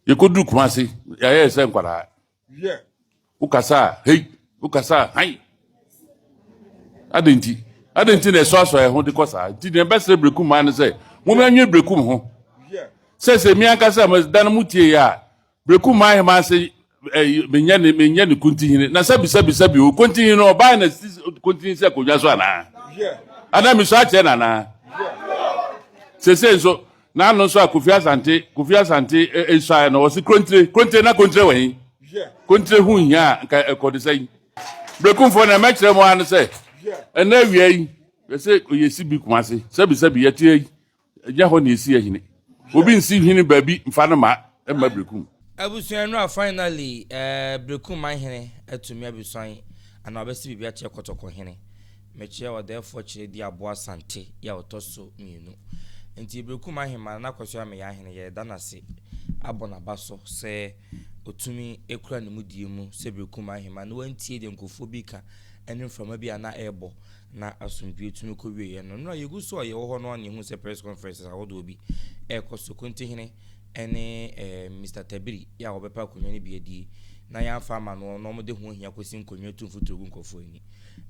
Yɛkɔduru Kumase, yɛayɛ sɛ nkwadaa. Wokasa a, hei, wokasa a, han. Adɛn nti? Adɛn nti na ɛsoasoa yɛn ho de kɔ saa? Nti deɛ ɛbɛsrɛ Berekum maa ne sɛ, mommɛnwe Berekum ho. Sɛ sɛ mi ankasa a da no mu tie yɛ a, Berekum maa ahema ase menyɛ ne menyɛ ne kontihene. Na sɛbi sɛbi sɛbi o, kontihene no ɔbaa na si kontihene sɛ akonnwa so anaa? Anaa mesɔ akyerɛ no anaa? Sese nso, N'ano nso a Kofi Asante, Kofi Asante nsuaeɛ no, ɔse Krontire, Krontire na Kontire wɔ he? Kontire ho nhia a, nka ɛkɔ de sɛn? Berekumfoɔ nea mɛkyerɛ mo ara ne sɛ, ɛnɛ awia yi, yɛsɛ yɛsi bi Kumase, sɛbi sɛbi yɛte yi, ɛnyɛ hɔ na yɛsi ahene. Obi nsi hene baabi mfa no ma ɛmma Berekum. Abusua no a finally eh, Berekum man hene atumi abesuan anaa ɔbɛsi biribi akyerɛ Kɔtɔkɔ hene. Mekyerɛ ɔdɛɛfoɔ kyerɛ di aboa Asante yi a ɔtɔ so mmienu. Nti Berekum ahemaa Nana Akwasu Ameya ahene yɛreda no ase abɔ n'aba so sɛ ɔtumi kura ne mudie mu sɛ Berekum ahemaa na wantie deɛ nkurɔfoɔ bi reka ne mframa bi a na ɛrebɔ na asomdwoeɛ tumi kɔ wieɛ no. Nnora yɛgu so a yɛwɔ hɔ no ara na yɛhunu sɛ press conferences ahodoɔ bi ɛrekɔ so. Kontihene ne eh, Mister Tabiri yɛ a wɔbɛpɛ akonnwa no bi adie na yɛamfa ama no na wɔde ho hia kɔsi nkonnwa tu mfuturo gu nkurɔfoɔ ani.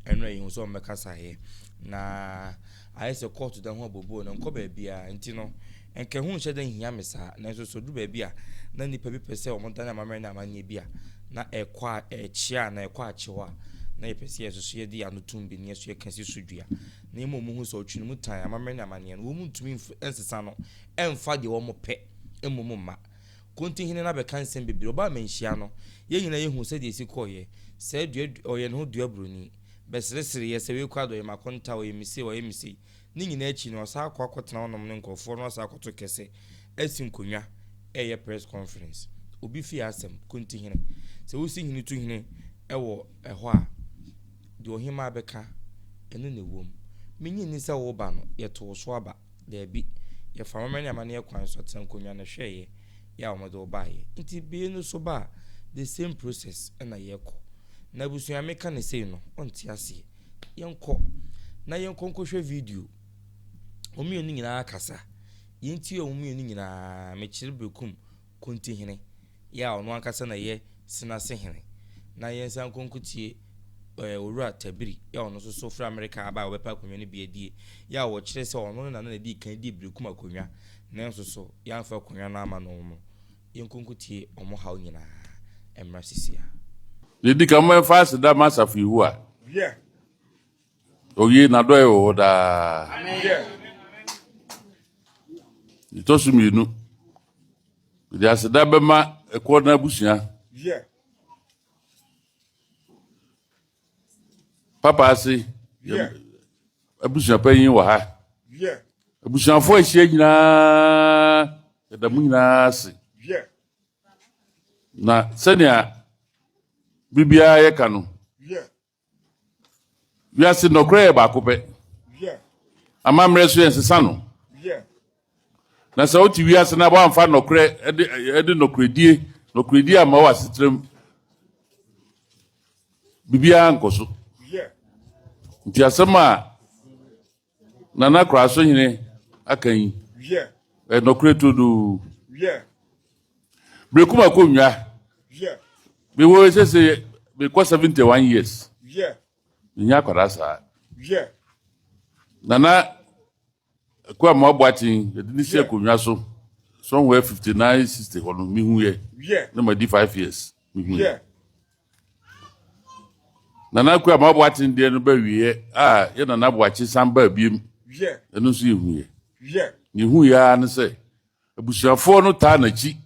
Ɛno a yɛhu sɛ wɔbɛkasaeɛ na ayɛ sɛ kɔɔto da ho abooboo no nkɔ baabiara nti no nka ɛho nhyɛ da nhia me saa nanso sɛ ɔduru baabi a na nnipa bi pɛ sɛ wɔdane amammerɛ ne amanneɛ bi a na ɛkɔ a ɛkyea na ɛkɔ akyew a na yɛpɛ sɛ yɛn nso yɛde ano tom bi ne yɛn nso yɛka si so dua na mmom wɔhu sɛ ɔtwe ne mu tan amammerɛ ne amanneɛ no wɔn ntumi nsesa no ɛmfa deɛ wɔn pɛ mmom mma Kontihene no abɛka nsɛm bebree. Ɔbaa manhyia no, yɛn nyinaa yɛhuu sɛdeɛ ɛsi kɔeɛ. Sɛɛ dua ɔyɛ ne ho dua buroni. Bɛseresereeɛ sɛ wei koraa deɛ ɔyɛ m'akonta, ɔyɛ me sei, ɔyɛ me sei. Ne nyinaa akyi no, ɔsan akɔ akɔtena hɔnom ne nkurɔfoɔ no asan akɔto kɛsɛ asi nkonnwa reyɛ press conference. Obi fie asɛm, Kontihene. Sɛ wosi hene tu hene wɔ ɛhɔ a, deɛ ɔhemaa bɛka, ɛno na ɛwom. Mennye nni sɛ woreba no, yɛto wo so aba. Daabi, yɛfaa amammerɛ ne amanneɛ kwan so tena nkonnwa no hwɛeɛ yɛ a wɔde wo baeɛ. Nti bee no so ba a, the same process na yɛkɔ. Na abusua meka no sei no, ɔnte aseɛ. Yɛnkɔ na yɛnkɔ nkɔhwɛ video. Wɔn mmienu nyinaa kasa. Yɛntie wɔn mmienu nyinaa. Mekyerɛ Berekum Kontihene. yɛ a ɔno ankasa na ɛyɛ Senase hene, na yɛnsan nkɔ nkotie eh, Owura Tabiri, yɛ a ɔno nso so firi Amerika aba a ɔbɛpɛ akonnwa no bi adie, yɛ a wɔkyerɛ sɛ ɔno ne nana na ɛdii kan dii Berekum akonnwa, nanso so yɛamfa akonnwa no ama no no, yɛnkɔ nkotie wɔn haw nyinaa mmra sisi a. Deɛ ɛdi kan, momma yɛmfa aseda mma asafo Yehowa. Oye, n'adɔeɛ wɔ hɔ daa. Deɛ ɛtɔ so mmienu, Mede aseda bɛma ɛkɔ no abusua. Papa ase abusua panyin wɔ ha. Abusuafoɔ ahyia nyinaa yɛda mo nyinaa ase. Na sɛnea biribiara yɛka no, Wiase nɔkorɛ yɛ baako pɛ. Amammerɛ so yɛnsesa no. Na sɛ wote wiase na woamfa nɔkorɛ de ɛde nɔkorɛdie nɔkorɛdie amma wɔ asetenam biribiara nkɔ so. Nti asɛm a Nana Korasohene aka yi, ɛyɛ nɔkorɛ turodoo. Berekum akonnwa, mewɔ sese mekɔ 71 years. Menyɛ akwadaa saa. Nana Akuamoah Boateng, yɛde ne si akonnwa so somewhere 59 60 hɔ no, mehu yɛ. Na madi 5 years, mehu yɛ. Nana Akua ma Boakye deɛ no ba wieɛ a yɛ Nana Boakye san baa biem. Ɛno nso yɛhuiɛ. Ne yɛhuiɛ ara ne sɛ abusuafoɔ no taa n'akyi.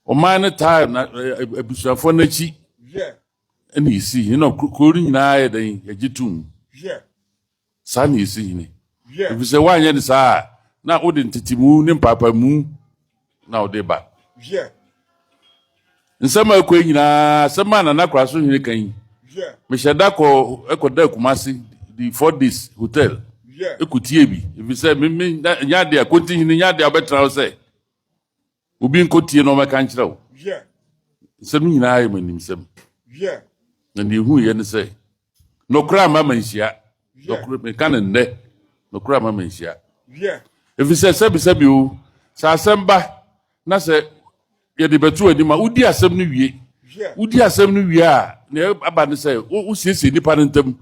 Ɔman no taa na abusuafoɔ no akyi ɛna yɛsi hene na kuro no nyinaa yɛ dɛn yɛgye tom. Saa na yɛsi hene. Ɛfiri sɛ woanyɛ no saa a, na wode ntetemu ne mpaapaemu na wode ba. Nsɛm a ɛkɔ yi nyinaa, asɛm a Nana Koraso hene ka yi, mehyɛ da kɔ ɛkɔda Kumasi di 4 days hotel ɛkɔtie bi, ɛfiri sɛ me me nyɛ adeɛ a Konti hene nyɛ adeɛ a wobɛtena hɔ sɛ Obi nkɔtie na ɔmmɛka nkyerɛ wo. Nsɛm no nyinaa yɛ m'animsɛm. Na deɛ ɛhuiɛ ne sɛ, nokorɛ amma manhyia. Nokorɛ, meka no nnɛ, nokorɛ amma manhyia. Ɛfiri sɛ sɛbisɛbi o, sɛ asɛm ba na sɛ Yɛde bɛto anim a, wodi asɛm no wie. Wodi asɛm no wie a, nea aba ne sɛ wosiesie nnipa no ntam.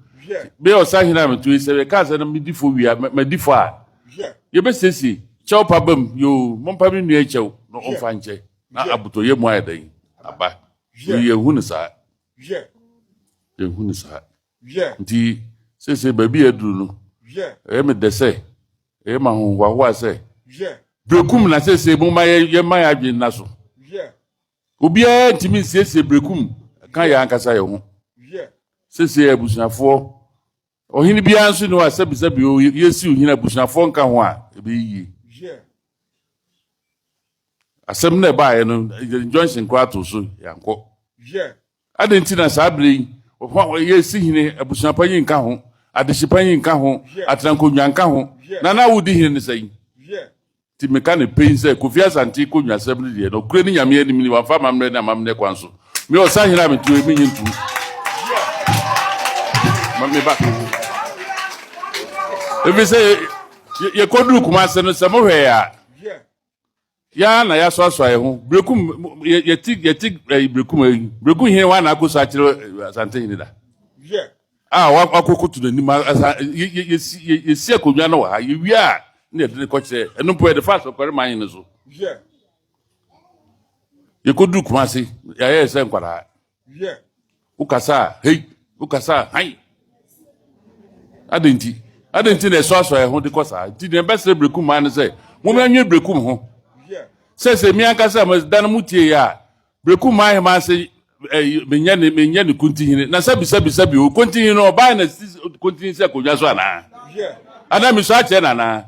Bɛyɛ ɔsahene a meto yi, sɛ yɛka sɛ no medi fɔ wie a, madi fɔ a, yɛbɛsiesie. Kyɛw pa bam, yoo, mompa me nua kyɛw na ɔmfa nkyɛ. Na abotɔyɛ mu ayɛ dɛn? Aba. Yɛnhu no saa. Yɛnhu no saa. Nti seesei baabi a aduru no, ɛyɛ me dɛ sɛ, ɛyɛ ma ahohoahoa sɛ, Berekum na seesei momma yɛmma yɛn adwene nna so. Obiara ntumi nsiesie Berekum ka yɛn ankasa yɛn ho. Seesei abusuafoɔ, ɔhene biara nso ni hɔ a sɛbisɛbi o, yɛsi ohene abusuafoɔ nka ho a, ɛbɛyɛ yie. Asɛm no ɛbaeɛ no, injunction koraa too so, yɛankɔ. Adɛn nti na saa bere yi yɛresi hene, abusua panyin nka ho, adehye panyin nka ho, atenankonnwa nka ho, na na wodi hene ne sɛn? Nti meka no pen sɛ Kofi Asante konnwasɛm no deɛ, nɔkorɛ ne Nyame anim ni, wamfa amammerɛ ne amammerɛ kwan so. Me ɔsahene a mete hɔ yi, mennye ntom. Ma me ba. Ɛfiri sɛ yɛkɔduru Kumase no, sɛ mohwɛɛ a, Yɛn ara na yɛasoasoa yɛn ho. Berekum, yɛte yɛte ɛyi berekum ɛyi. Berekum hene wa na akɔ so akyerɛ Asante hene da. A wakɔkoto n'anim asa yɛsi yɛsi akonnwa no wɔ ha. Yɛwie a na yɛde no kɔkyerɛ. Ɛno mpo yɛde fa asɔkɔre man hene so. Yɛkɔduru Kumase, yɛayɛ sɛ nkwadaa. Wokasa a, hei, wokasa a, han. Adɛn nti? Adɛn nti na ɛsoasoa yɛn ho de kɔ saa? Nti deɛ ɛbɛsrɛ Berekum maa ne sɛ, mommɛnwe Berekum ho. Sɛ sɛ mi ankasa a da no mu tie yɛ a, Berekum maa ahema ase menyɛ ne menyɛ ne kuntihene. Na sɛbi sɛbi sɛbi o, kuntihene no ɔbaa na si kuntihene sɛ akonnwa so anaa? Anaa mesɔ akyerɛ no anaa?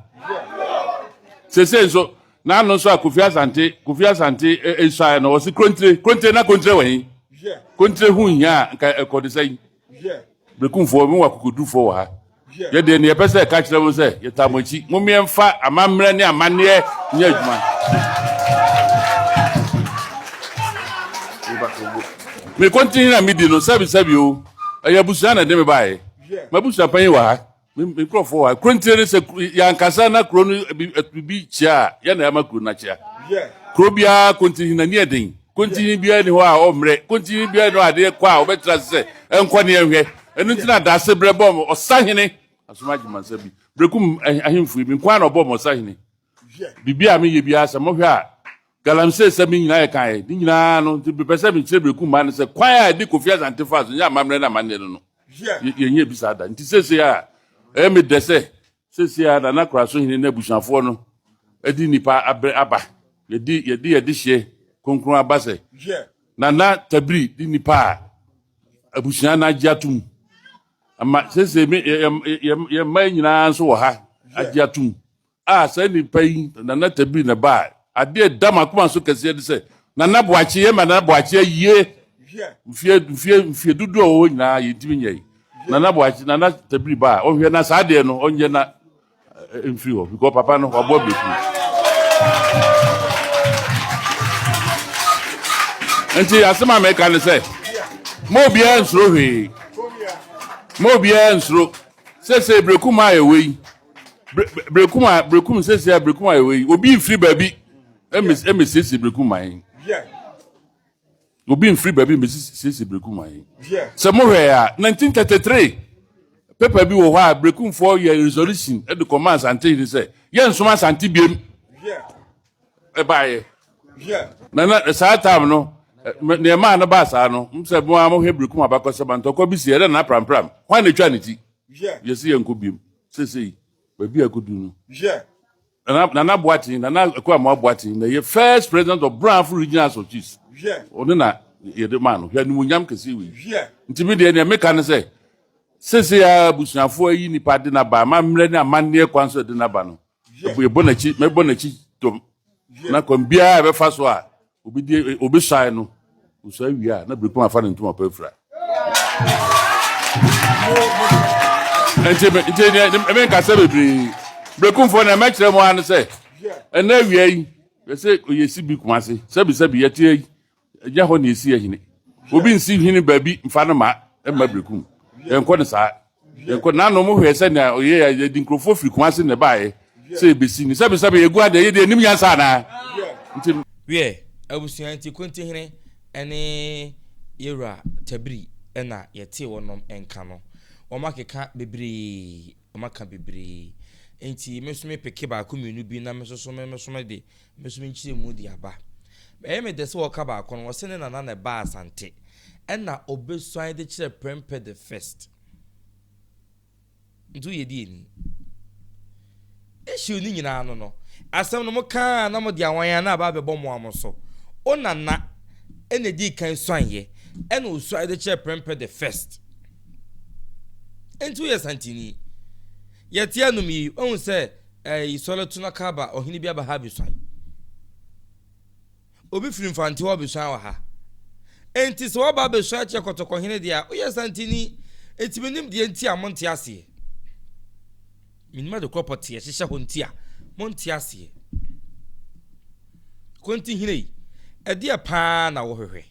Sese nso, N'ano nso a Kofi Asante, Kofi Asante nsuaeɛ no, ɔse Krontire, Krontire na Krontire wɔ he? Krontire ho nhia a, nka ɛkɔ de sɛn? Berekumfoɔ, mewɔ akokodurufoɔ wɔ ha. Yɛ deɛ neɛ yɛpɛ sɛ yɛka kyerɛ mo sɛ, yɛtaa mo akyi. Momeɛ mfa amammerɛ ne amanneɛ nyɛ adwuma. Me kontini na medi no, sɛbi sɛbi o, ɛyɛ abusua na ɛde me baeɛ. M'abusua panyin wɔ ha. Me nkurɔfoɔ wɔ ha. Kuro ntire ne sɛ yɛankasa na kuro no biribi kyea a, yɛn na yɛama kuro no akyea. Kuro biara kontini n'ani yɛ den. Kontini biara ni hɔ a ɔmmerɛ. Kontini biara ni hɔ a adeɛ kɔ a ɔbɛtra ase sɛ ɛnkɔ ne ɛnhwɛ. Ɛno nti na daase berɛ bɔɔ mo ɔsahene. Asom agye mansa bi. Berekum ahemfo yi, me nko ara na ɔbɔɔ mo ɔsahene. Biribi a meyɛ biara sɛ mohwɛ a, galamsey sɛm yi nyinaa yɛ kaeɛ. Ne nyinaa no, nti mepɛ sɛ mekyerɛ Berekum mmaa no sɛ kwan a ɛde Kofi Asante faa so nyɛ amammerɛ ne amanneɛ no no. Yɛnyɛ bi saa da. Nti seesei a ɛyɛ me dɛ sɛ seesei a Nana Koraso Hene ne abusuafoɔ no de nnipa abrɛ aba. Yɛde yɛde yɛde hyeɛ kronkron aba sɛ Nana Tabiri de nnipa a abusua no agye atom. Ama seesei me yɛ mma nyinaa nso wɔ ha agye atom. A saa nipa yi, Nana Tabiri na ɛbaa. Adeɛ ɛda m'akoma so kɛseɛ de sɛ, Nana Boakye, yɛma Nana Boakye ayie. Mfie, mfie, mfie dodoɔ a wɔwɔ nyinaa yɛntumi nyɛ yi. Nana Boakye, Nana Tabiri baa, ɔhwɛ na saa adeɛ no, ɔnyɛ na mfiri hɔ. Because papa no, waboa beku. Nti asɛm a mɛka ne sɛ, ma obiara nsuro hwee. Ma obiara nsuro. Sɛsɛ berekum a yɛwɔ yi, Berekum a berekum sɛsɛ a berekum a yɛwɔ yi, obi mfiri baabi mmɛsiesie berekum man yi. Obi mfiri baabi mmɛsiesie berekum man yi. Sɛ mohwɛ a, 1933 paper bi wɔ hɔ a berekumfoɔ yɛ resolution de kɔma Asante hene sɛ yɛnsom Asante biem. Ɛbaeɛ. Na na saa time no nea ɛmaa no baa saa no, sɛ mo a mohwɛ berekum abakɔsɛm a ntɔkwa bi si ɛdɛ na prampram. Hwan na etwa ne ti? Yɛsi yɛnkɔ biem. Seesei, baabi a ɛkɔdu no, Nana, Nana Boateng, Nana Akuamoah Boateng na ɛyɛ first president of Brafo Regional House of Chiefs. Ɔno na yɛde maa no. Hwɛ animuonyam kɛseɛ wei. Nti me deɛ nea meka ne sɛ, seesei a abusuafoɔ ayi nipa de n'aba, amammerɛ ne amanneɛ kwan so de n'aba no, yɛbɔ n'akyi, mɛbɔ n'akyi dɔm. Na kwan biara a ɛbɛfa so a obi di obi suae no, osua wie a na birikun afa ne ntoma pa afira. Nti nti ne me nkasa bebree. Birikunfoɔ na mɛkyerɛ mu ara ne sɛ ɛnna awia yi yɛsɛ yɛsi bi Kumase sɛbi sɛbi yɛte yi Ɛnyɛ hɔ na yɛsi ahene. Obi nsi hene baabi mfa no ma mma Berekum. Yɛnkɔ no saa. Yɛnkɔ n'ano mo hwɛ sɛ nea ɔyɛ yɛ yɛde nkurɔfoɔ firi Kumase na ɛbaeɛ sɛ yɛbɛsi no. Sɛbesɛbe yɛgu adeɛ yɛde anim nyansa anaa? Nti. Wiɛ, Abusua nti Kontihene ne Yewura Tabiri na yɛtee wɔnom nka no. Wɔn akeka bebree, wɔn aka bebree. Nti me nso me peke baako mmienu bi na me nso so me nso me de me nso me nkyerɛmu de aba. Ɛyɛ me dɛ sɛ wɔka baako no, wɔse ne nana na ɛbaa Asante ɛna ɔbɛsuan de kyerɛ Prempeh the first. Nti woyɛ deɛ ni. Issue no nyinaa no no, asɛm no mo kaa na mo de awan a na aba abɛbɔ mo a mo so. O nana ɛna edii kan suaeɛ, ɛna osuae de kyerɛ Prempeh the first. Nti woyɛ Santini. Yɛte anom yi, wahu sɛ ɛyi Sɔlɛto na Kaba ɔhene bi aba ha abɛsuan. Obi firi Mfante hɔ abɛsua wɔ ha. Enti sɛ woaba abɛsua akyerɛ Kɔtɔkɔhene deɛ a, woyɛ Santini. Enti mennim deɛ nti a monte aseɛ. Mennim ade korɔ pɔtee ɛhyehyɛ hɔ nti a monte aseɛ. Kontihene yi, ɛdeɛ paa na wohwehwɛ?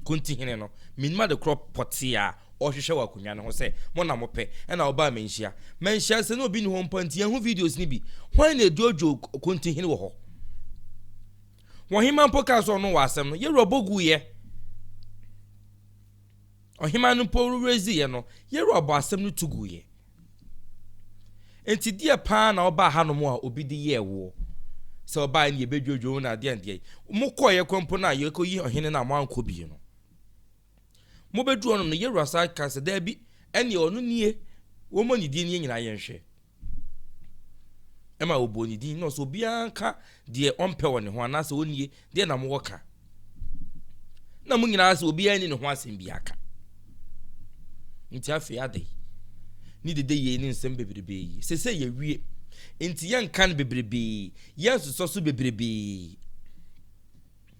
Kontihene no, mennim ade korɔ pɔtee a ɔrehwehwɛ wɔ akonnwa no ho sɛ mo na mopɛ ɛna ɔbaa manhyia. Manhyia sɛ na obi nni hɔ mpo nti yɛnhu videos no bi. Hwan na ɛdwoodwoo Kontihene wɔ hɔ? Wɔhema mpo kaa sɛ ɔno wɔ asɛm no, yɛwura ɔbɔ guiɛ. Ɔhema no mpo reziiɛ no, yɛwura ɔbɔ asɛm no tu guiɛ. Enti deɛ paa na ɔbaa hanom a obi de yɛɛ woɔ? Sɛ ɔbaa ne yɛbɛdwodwo wo na adeɛ ndeɛ. Mokɔeɛ kɔ mpo no a yɛkɔyi ɔhene no a moankɔ bi no. Mobɛduru hɔnom no, yɛwura saa ka sɛ, daabi, ɛneɛ ɔno nie, wɔmmɔ ne din ne yɛn nyinaa yɛnhwɛ. Ɛma wɔbɔɔ ne din na ɔsɛ obiara nka deɛ ɔmpɛ wɔ ne ho anaasɛ ɔnnie deɛ na mowɔ ka. Na mo nyinaa sɛ obiara nni ne ho asɛm biara ka. Nti afei adɛn ne dede yei ne nsɛm bebrebe yi? Sese yɛwie. Nti yɛnka no bebrebe, yɛnsosɔ so bebrebe.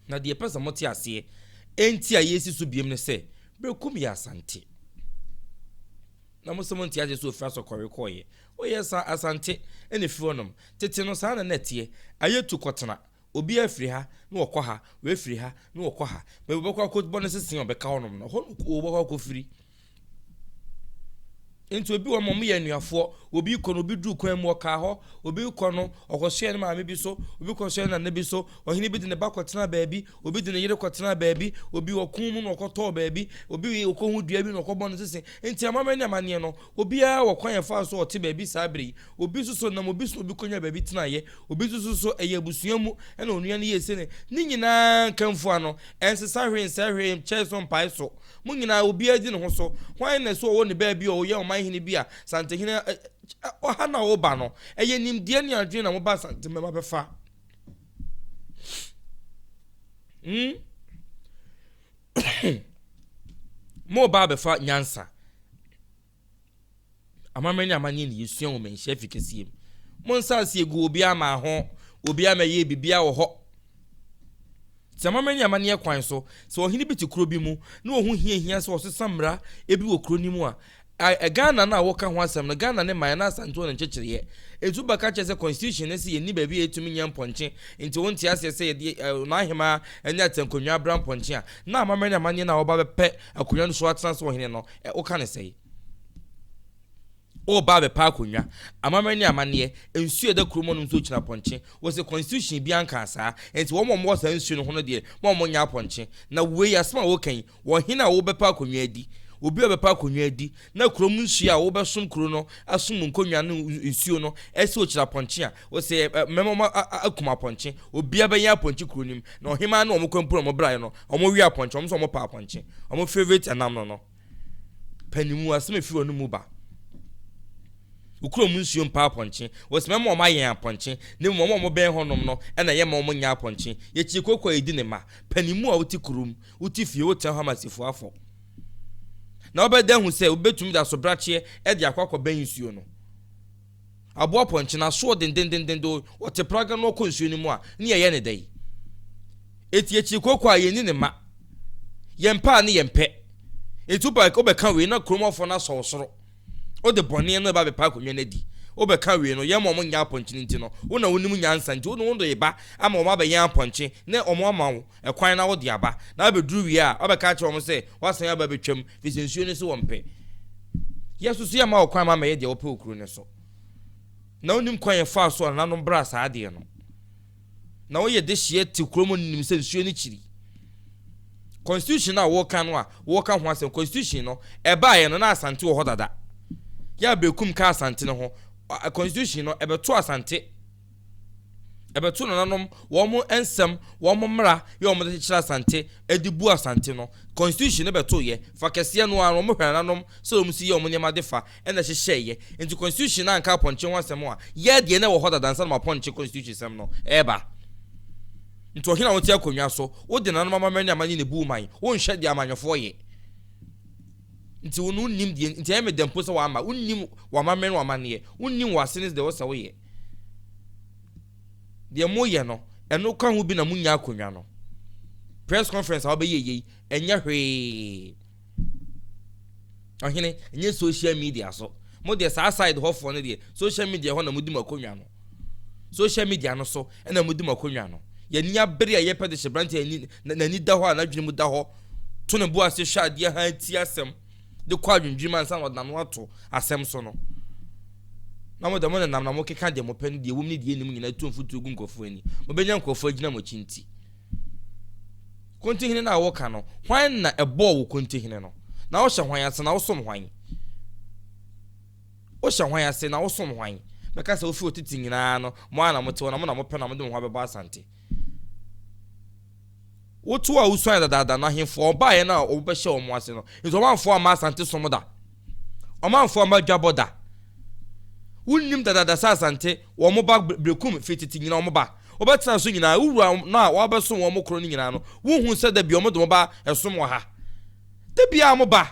Na deɛ ɛpɛ sɛ mote aseɛ enti a yɛsi so biem ne sɛ, Berekum yɛ Asante. Na mo sɛ monte aseɛ sɛ ofiri asɔkɔre kɔɔeɛ. Woyɛ sa Asante ɛna ɛfiri hɔnom. Tete no saa na na ɛteɛ. Ayɛ tu kɔtena. Obiara firi ha na ɔkɔ ha, wei firi ha na ɔkɔ ha. Baabi ɔbɛkɔ akɔbɔ ne sese a ɔbɛka hɔnom no, ɛhɔ na ɔbɛkɔ akɔfiri. Nti obi wɔ ma wɔyɛ anuafoɔ, obi kɔ no obi duru kwan mu ɔkaa hɔ, obi kɔ no ɔkɔsoɛ ne maame bi so, obi kɔsoɛ ne nana bi so, ɔhene bi de ne ba kɔtena baabi, obi de ne yere kɔtena baabi, obi ɔko mu na ɔkɔtɔɔ baabi, obi ɔkɔhu dua bi na ɔkɔbɔ ne sese. Nti amammerɛ ne amanneɛ no, obiara wɔ kwan ɛfaa so ɔte baabi saa bere yi. Obi nso so nam obi so na obi kɔnya baabi tenaeɛ, obi nso so so ɛyɛ abusua mu na onua no yɛɛ sei ne ne nyinaa nkamfua no, ɛnsesa hwee nsɛe hwee nkyɛe so mpae so. Mo nyinaa obiara di ne ho so. Hwan na ɛsɛ ɔwɔ ne baabi a ɔyɛ ɔman hene bi a Santehene ɔha na ɔba no? Ɛyɛ nimdeɛ ne adwene na moba Asante mɛma bɛfa. Hmm? Mo ba abɛfa nyansa. Amammerɛ ne amanneɛ ne yɛsua wɔ manhyia fi kɛseɛ mu. Mo nsaase egu obiara ma ho, obiara ma yɛ biribiara wɔ hɔ. Sɛ amammerɛ ne amanneɛ kwan so, sɛ ɔhene bi te kuro bi mu na ɔho hia hia sɛ ɔsesa mmara bi wɔ kuro no mu a, Ghana no a wɔka ho asɛm no, Ghana ne man na Asante wɔ ne nkyekyereɛ. Nti wobɛka kyerɛ sɛ constitution no sɛ yɛnni baabi a yɛtumi nyɛ mpɔnkye, nti wonte aseɛ sɛ yɛde n'ahemaa ne atɛnkonnwa abra mpɔnkye a, na amammerɛ ne amanneɛ no a wɔba bɛpɛ akonnwa no so atena sɛ ɔhene no, woka ne sɛe? Woreba abɛpɛ akonnwa, amammerɛ ne amanneɛ, nsuo a ɛda kurom hɔnom nso kyina apɔnkye. Wɔse constitution biara nkaa saa, nti wɔn a wɔwɔ saa nsuo no ho no deɛ, ma wɔn nyɛ apɔnkye. Na wei, asɛm a woka yi, wɔ hene a wobɛpɛ akonnwa adi, obi a ɔbɛpɛ akonnwa adi, na kurom nsuo a wobɛsom kuro no asom nkonnwa no nsuo no ɛsɛ ɔkyina apɔnkye a, wɔse mɛma wɔn akum apɔnkye, obiara bɛyɛ apɔnkye kuro no mu, na ɔhemaa ne wɔn kɔ mpo na wɔn braeɛ no, wɔn we apɔnkye, wɔn nso wɔn pɛ apɔnkye, wɔn favourite ɛnam no no. Panimu, asɛm a ɛfiri wɔn mu ba. Wo kurom nsuo mpa apɔnkye. Wɔsi mɛma wɔn ayɛn apɔnkye, na mmom wɔn a wɔbɛn hɔnom no na yɛmma wɔn nyɛ apɔnkye. Yɛkyiri kooko a yɛdi ne mma. Panimu a wote kurom, wote fie, wotena hɔ ama asifo afɔ. Na wobɛda ahu sɛ wobɛtumi de asobrakyeɛ de akɔ akɔbɛn nsuo no. Aboa pɔnkye no asoɔ dendendenden ɔte praga no ɔkɔ nsuo no mu a, ne yɛyɛ ne dɛn? Eti akyiri kooko a yɛnni ne mma. Yɛmpɛ a ne yɛmpɛ. Eti wobɛka wei na kurom afɔ no asɔ wo soro. Wode bɔne no ba bɛpa akonnwa no adi. Wobɛka wei no, yɛma wɔn nyɛ apɔnkye no nti no, wo na wonim nyansa nti, wo ne wode ba ama wɔn abɛyɛ apɔnkye na wɔn ama wo ɛkwan na wode aba. Na wabɛduru wie a, wabɛka akyerɛ wɔn sɛ woasan aba abɛtwam, firi sɛ nsuo no so wɔmpɛ. Yɛn nso so yɛmma wo kwan ma mɛyɛ deɛ wopɛ wɔ kuro no so. Na wonim kwan yɛfaa so a nananom braa saa adeɛ no. Na woyɛ dehyeɛ te kurom nim sɛ nsuo no kyiri. Constitution a wɔka no a wɔka ho asɛm, constitution no ɛbaeɛ no na Asante wɔ hɔ dada. Yɛ a Berekum ka Asante no ho. Constitution no ɛbɛto Asante. Ɛbɛto nananom wɔn nsɛm, wɔn mmara yɛ wɔn de kyekyere Asante de bu Asante no. Constitution no bɛto yɛ. Fa kɛseɛ no ara wɔn hwɛ nananom sɛ wɔn si yɛ wɔn nneɛma de fa ɛna ɛhyehyɛeɛ. Nti constitution no anka apɔnkye ho asɛm a, yɛ deɛ na ɛwɔ hɔ dada ansa na apɔnkye constitution sɛm no ɛreba. Nti ɔhene a wote akonnwa so, wode nananom amammerɛ ne amanneɛ na ebu wo man. Wonhwɛ deɛ amanyɔfoɔ yɛ. Nti wo no wonnim deɛ nti ɛyɛ me dɛ mpo sɛ wamma. Wonnim w'amammerɛ ne w'amanneɛ. Wonnim w'ase ne deɛ wɔsɛ woyɛ. Deɛ moyɛ no, ɛno ka ho bi na monya akonnwa no. Press conference a wobɛyɛ yei, ɛnyɛ hwee. Ɔhene, ɛnyɛ social media so. Mo deɛ saa side hɔfoɔ no deɛ, social media hɔ na modi mo akonnwa no. Social media no so na modi mo akonnwa no. Yɛni abere a yɛpɛ de hyɛ berante a n'ani da hɔ a n'adwene mu da hɔ to ne bo ase hwɛ adeɛ ha ti asɛm de kɔ adwendwene mu ansa na ɔde n'ano ato asɛm so no. Na mo deɛ mo nenam na mokeka deɛ mopɛ no deɛ ɛwom ne deɛ ɛnnim nyinaa tu mfuturo gu nkurɔfoɔ ani. Mobɛnya nkurɔfoɔ agyina mo akyi nti. Kontihene no a woka no, hwan na ɛbɔɔ wo kontihene no? Na wohyɛ hwan ase na wosom hwan? Wohyɛ hwan ase na wosom hwan? Bɛka sɛ wofi otete nyinaa no, mo ara na mote hɔ na mo na mopɛ na mode mo ho abɛbɔ Asante. Woto a wosuae dadaada no, ahemfo a wɔbaeɛ no a wɔbɛhyɛ wɔn ase no, nti wɔamfo amma Asante som da. Wɔamfo amma dwabɔ da. Wonnim dadaada sɛ Asante, wɔn ba Berekum firi tete nyinaa wɔn ba. Wobɛtena so nyinaa, wo wura no a wabɛsom wɔn koro no nyinaa no, wonhu sɛ da bi wɔde wɔn ba ɛsom wɔ ha. Da biara wɔn ba.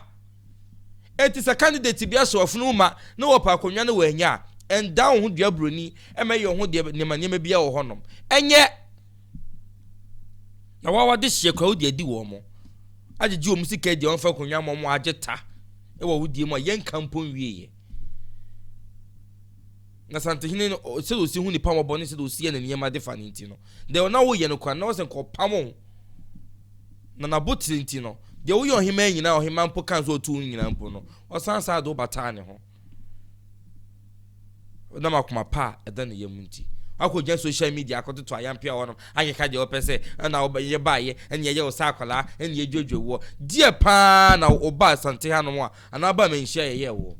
Enti sɛ candidate bi ahyɛ w'afono mu ma na wɔpɛ akonnwa no wɔanya a, ɛndan wo ho dua buroni ɛma ɛyɛ wo ho deɛ nneɛma nneɛma biara wɔ hɔnom. Ɛnyɛ na wawa de hyeɛ kora wode adi wɔn mo agyegye wɔn sika adi wɔn fa akonnwa ma wɔn agye ta wɔ wo die mu a yɛnka mpo nwieɛ. Na Santehene no, sɛdeɛ ɔsi hu nipa mmɔbɔ ne sɛdeɛ ɔsi yɛ ne nneɛma de fa no nti no, deɛ na woyɛ no koraa na wɔsɛ nka ɔpam wo. Na n'abotire nti no, deɛ woyɛ ɔhemaa nyinaa, ɔhemaa mpo kan sɛ ɔtu wo nyinaa mpo no, ɔsan saa de wo bataa ne ho. Nam akoma pa a ɛda ne yam nti. Akɔgyina social media akɔtoto ayampea hɔnom akeka deɛ wɔpɛ sɛ ɛna wɔyɛ baayɛ ɛne ɛyɛ wo sɛ akwadaa ɛne ɛdwodwo woɔ. Deɛ paa na ɔbaa Asante hanom a anaa ɔbaa Manhyia yɛyɛɛ woɔ.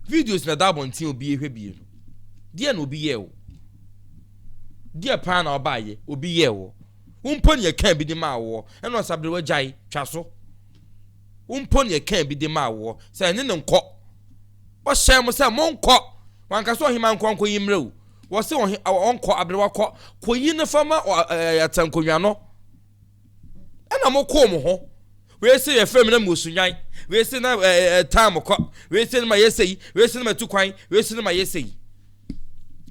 Videos na ɛda abɔnten a obi rehwɛ bie no. Deɛ na obi yɛɛ wo? Deɛ paa na ɔbaayɛ obi yɛɛ wo? Wo mpo ne ɛkaa bi de maa woɔ ɛna ɔsabere wagyae twa so. Wo mpo ne ɛkaa bi de maa woɔ sɛ ɛne ne nkɔ. Ɔhyɛn mo sɛ monkɔ. Wanka sɛ ɔhema nkɔ nkɔyi mmerɛ o. Wɔse ɔhe ɔnkɔ aberewa kɔ kɔyi no fa ma atankonwa no. Ɛna mo koo mo ho. Wei se yɛfrɛ me na mewɔ sunyan. Wei se na ɛɛ time kɔ. Wei se na ma yɛ sei. Wei se na ma tu kwan. Wei se na ma yɛ sei.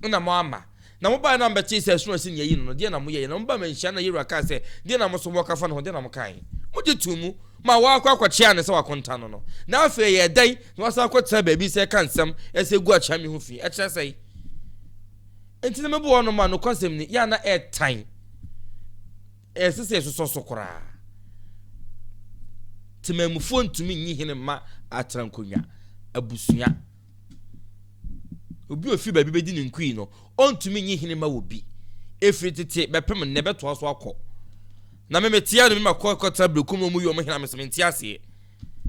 Ɛna mo ama. Na mo bae na mbɛtee sɛ ɛsono ɛsi nea yi no no, deɛ na mo yɛyɛ. Na mo ba ma nhyia na yɛwura kaa sɛ, deɛ na mo so wɔka fa ne ho, deɛ na mo kae. Mo gye too mu ma wɔakɔ akɔkyea ne sɛ wakonta no no. Na afei ɛyɛ dɛn na wasan akɔtena baabi sɛ ɛka nsɛm ɛsɛ gu akyea me ho fi. Ɛkyerɛ sɛe. Enti na mebɔ wɔn ma nokwasɛm ni, yɛ a na ɛtan. Ɛsɛ sɛ yɛsosɔ so koraa. Temanmufoɔ ntumi nyi hene mma atenankonnwa, abusua. Obi a ofi baabi bɛdi ne nkui no, ɔntumi nyi hene mma wɔ bi. Ɛfiri tete bɛpem nnɛ bɛtoa so akɔ. Na me metea no me ma kɔ kɔtena berekum na wɔn yi wɔn hene a mesɛ mente aseɛ.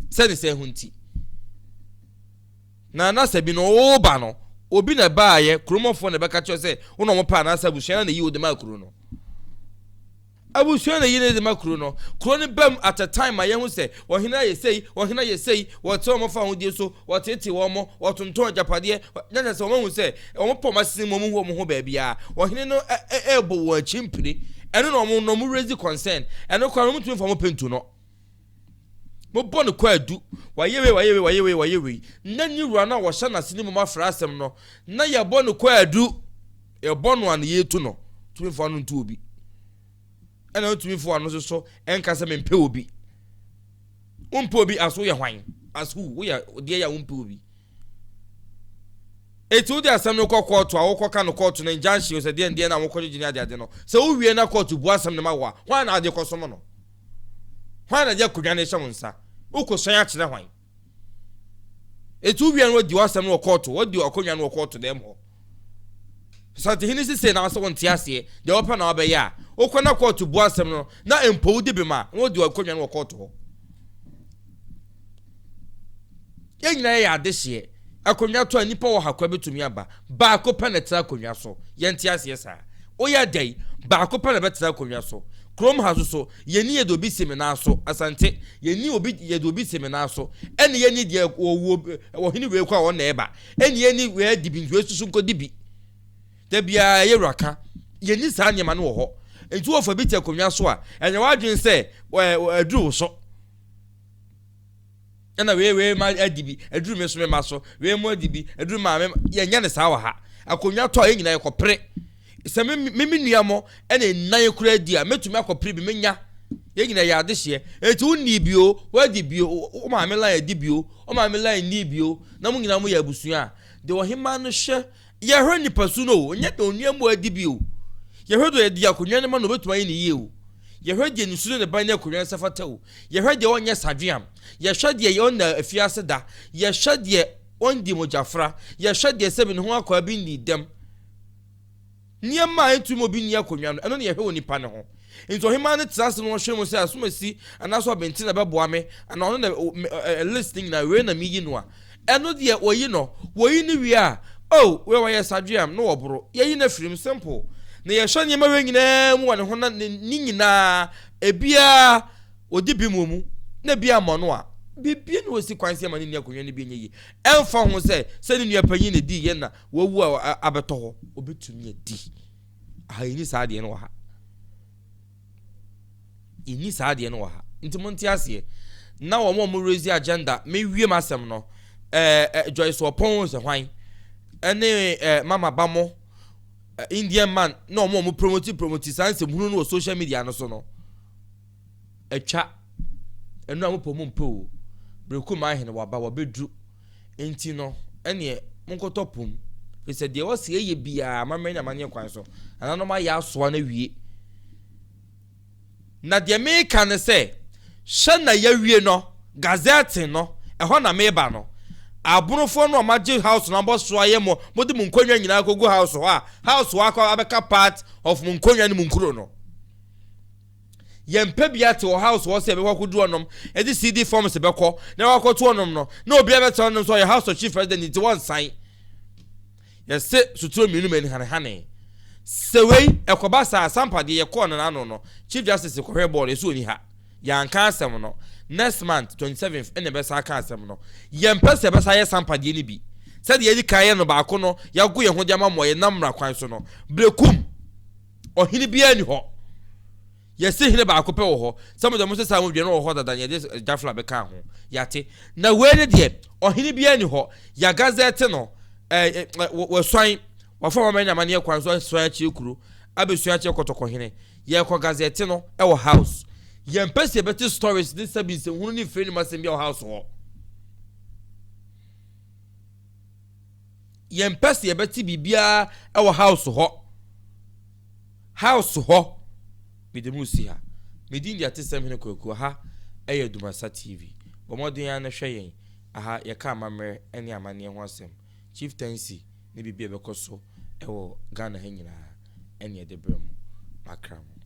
Sɛ ne sɛ ho nti. Na na sɛ bi no woba no, obi na ɛbaayɛ, kuromɔfoɔ na ɛbɛka kyerɛ sɛ wo na wɔn pɛ anaasɛ abusua no na ɛyi wo de maa kuro no. Abusua na eyi ne de ma kuro no. Kuro no bam at a time ma yɛhu sɛ ɔhene ayɛ sei, ɔhene ayɛ sei, wɔte wɔn fa ahodie so, wɔteetee wɔn, wɔtontɔn agyapadeɛ, na kyerɛ sɛ wɔahu sɛ wɔn pɔ wɔn asene mu, wɔn hu wɔn ho baabiara. Ɔhene no ɛrebɔ wɔn akyi mpire. Ɛno na wɔn na wɔn raise concern. Ɛno koraa no wɔn ntumi nfa wɔn pɛ ntu no. Mobɔ no kwaadu, wayɛ wei, wayɛ wei, wayɛ wei, wayɛ wei. Na ne wura no a wɔhyɛ n'ase ne mmom afra asɛm no, na yɛbɔ no kwaadu. Yɛbɔ no a na yɛtu no. Tumi fo ano ntu obi. Ɛna ntumi fo ano nso so ɛnka sɛ mempɛ obi. Wompɛ obi aso woyɛ hwan? As who? Woyɛ deɛ yɛ a wompɛ obi. Eti wode asɛm no kɔ kɔɔto a wokɔka no kɔɔto no injunction sɛ deɛ deɛ na wokɔgyegye ne adeade no. Sɛ wowie na kɔɔto bu asɛm no ma wo a, hwan na ade kɔsom no? Hwan na de akonnwa no rehyɛ wo nsa? Wokɔsuan akyerɛ hwan? Eti wowie no wadi w'asɛm no wɔ kɔɔto, wadi akonnwa no wɔ kɔɔto dɛm hɔ. Santehene sisei na wosɛ wonte aseɛ, deɛ wopɛ na wabɛyɛ a, wokɔ na kɔɔto bu asɛm no na mpo wodi bem a, na wɔdi akonnwa no wɔ kɔɔto hɔ. Yɛn nyinaa yɛyɛ adehyeɛ. Akonnwa tɔ a nnipa wɔ ha koraa bɛtumi aba. Baako pɛ na ɛtena akonnwa so. Yɛnte aseɛ saa. Woyɛ dɛn? Baako pɛ na ɛbɛtena akonnwa so. Kurom ha nso so, yɛnni yɛde obi si me nan so. Asante, yɛnni obi yɛde obi si me nan so. Ɛne yɛnni deɛ wɔwɔ ɔhene wei kɔ a wɔn na ɛba. Ɛne yɛnni wei adi bi nti wei soso nkɔdi bi. Da biara ɛyɛ wura ka. Yɛnni saa nneɛma no wɔ hɔ. Nti wɔfa bi te akonnwa so a, ɛnyɛ w'adwene sɛ aduru wo so. Ɛna wei wei ma adi bi, aduru me so me ma so, wei mo adi bi, aduru maame, yɛnyɛ ne saa wɔ ha. Akonnwa tɔ a yɛn nyinaa yɛkɔpere. Sɛ me me me nua mo ɛna nnan koraa di a, mɛtumi akɔpere bi menya. Yɛn nyinaa yɛ adehyeɛ. Eti wo nni bi o, wadi bi o, wo maame line adi bi o, wo maame line nni bi o, na mo nyinaa mo yɛ abusua a, deɛ ɔhemaa no hyɛ Yɛhwɛ nipasu no o, ɛnyɛ deɛ onua mu adi bi o. Yɛhwɛ deɛ yɛde akonnwa no ma no obɛtumi ayɛ ne yie o. Yɛhwɛ deɛ ne su ne ne ban ne akonnwa no sɛ fata o. Yɛhwɛ deɛ ɔnyɛ sadweam. Yɛhwɛ deɛ ɔnna afiase da. Yɛhwɛ deɛ ɔndi mogyafra. Yɛhwɛ deɛ sɛbi ne ho akwaa bi nnii dɛm. Nneɛma a ɛntumi ma obi nni akonnwa no, ɛno na yɛhwɛ wɔ nipa no ho. Nti ɔhemaa no tena ase na ɔhwɛ mu sɛ asomasi anaasɛ ɔbɛnti na ɛbɛboa me anaa ɔno na list no nyinaa wei na meyi no a, ɛno deɛ wɔyi no. Wɔyi no wie a, oh wei wɔyɛ sadweam na wɔboro. Yɛyi no afiri mu, simple. Na yɛhwɛ nneɛma wei nyinaa mu wɔ ne ho na ne nyinaa ebiara ɔdi bem wɔ mu na ebi ammɔ no a, biribi na ɔsi kwan sɛ ɛma ne nni akonnwa no bi nyɛ yie. Ɛmfa ho sɛ sɛ ne nua panyin na ɛdii yɛ na wawu a abɛtɔ hɔ, ɔbɛtumi adi. Aha yɛnni saa adeɛ no wɔ ha. Yɛnni saa adeɛ no wɔ ha. Nti mo nte aseɛ. Na wɔn a wɔn raise agenda, mewie m'asɛm no, ɛɛ eh, Joyce Ɔpɔn sɛ hwan, ɛne ɛɛ Mama Bamo, Indian man, na wɔn a wɔn promote promote saa nsɛmhunu no wɔ social media no so no. Atwa. Ɛno a mopɛ mo mpɛ o. Berekum ahene waba wabɛduru. Enti no, ɛneɛ monkɔtɔ po mu, ɛfiri sɛ deɛ ɔse ɛyɛ biara, amammerɛ ne amanneɛ kwan so, nananom ayɛ asoa no awie. Na deɛ meka ne sɛ, hyɛ na yɛawie no, gazette no, ɛhɔ na meba no. Abonofoɔ no a wɔagye house no abɔ so ayɛ mo, mode mo nkonnwa nyinaa kɔgu house hɔ a, house hɔ akɔ abɛka part of mo nkonnwa ne mo nkuro no. Yɛmpɛ bia te wɔ house hɔ sɛ yɛbɛkɔ akɔdu hɔnom ɛde CD forms bɛkɔ na wakɔto hɔnom no na obiara bɛtena hɔnom sɛ ɔyɛ house of chief president nti wɔnsan. Yɛse soturo mmienu mani hanehane. Sɛ wei ɛkɔba saa sampa deɛ yɛkɔɔ no n'ano no chief justice kɔhwɛ bɔɔl yɛsɛ ɔni ha. Yɛanka asɛm no. Next month 27th ɛna ɛbɛsa aka asɛm no. Yɛmpɛ sɛ ɛbɛsa yɛ sampa deɛ no bi. Sɛdeɛ yɛdi kan yɛ no baako no yɛago yɛn ho de ama mmoa yɛnam mmara kwan so no. Berekum! Ɔhene biara nni hɔ. Yɛse hene baako pɛ wɔ hɔ. Sɛ mo deɛ mo se saa mo deɛ no wɔ hɔ dada na yɛde Jafla bɛkaa ho. Yɛate. Na wei ne deɛ, ɔhene biara nni hɔ. Yɛagazɛte no, ɛɛ, wɔasuan, wɔafa wɔn amane amanneɛ kwan so asuan akyerɛ kuro, abɛsua akyerɛ kɔtɔkɔhene. Yɛrekɔ gazɛte no wɔ house. Yɛmpɛ sɛ yɛbɛte stories ne sɛbi nsɛmhunu ne mfiri anim asɛm bi wɔ house hɔ. Yɛmpɛ sɛ yɛbɛte biribiara wɔ house hɔ. House hɔ. Mede mo si ha. Me din de Atesɛm Hene Kwaku. Aha yɛ Dumasa TV. Bɔ mmɔden ara na hwɛ yɛn. Aha yɛka amammerɛ ne amanneɛ ho asɛm. Chieftaincy ne biribi a ɛbɛkɔ so wɔ Ghana ha nyinaa ɛne yɛde brɛ mo. Makra mo.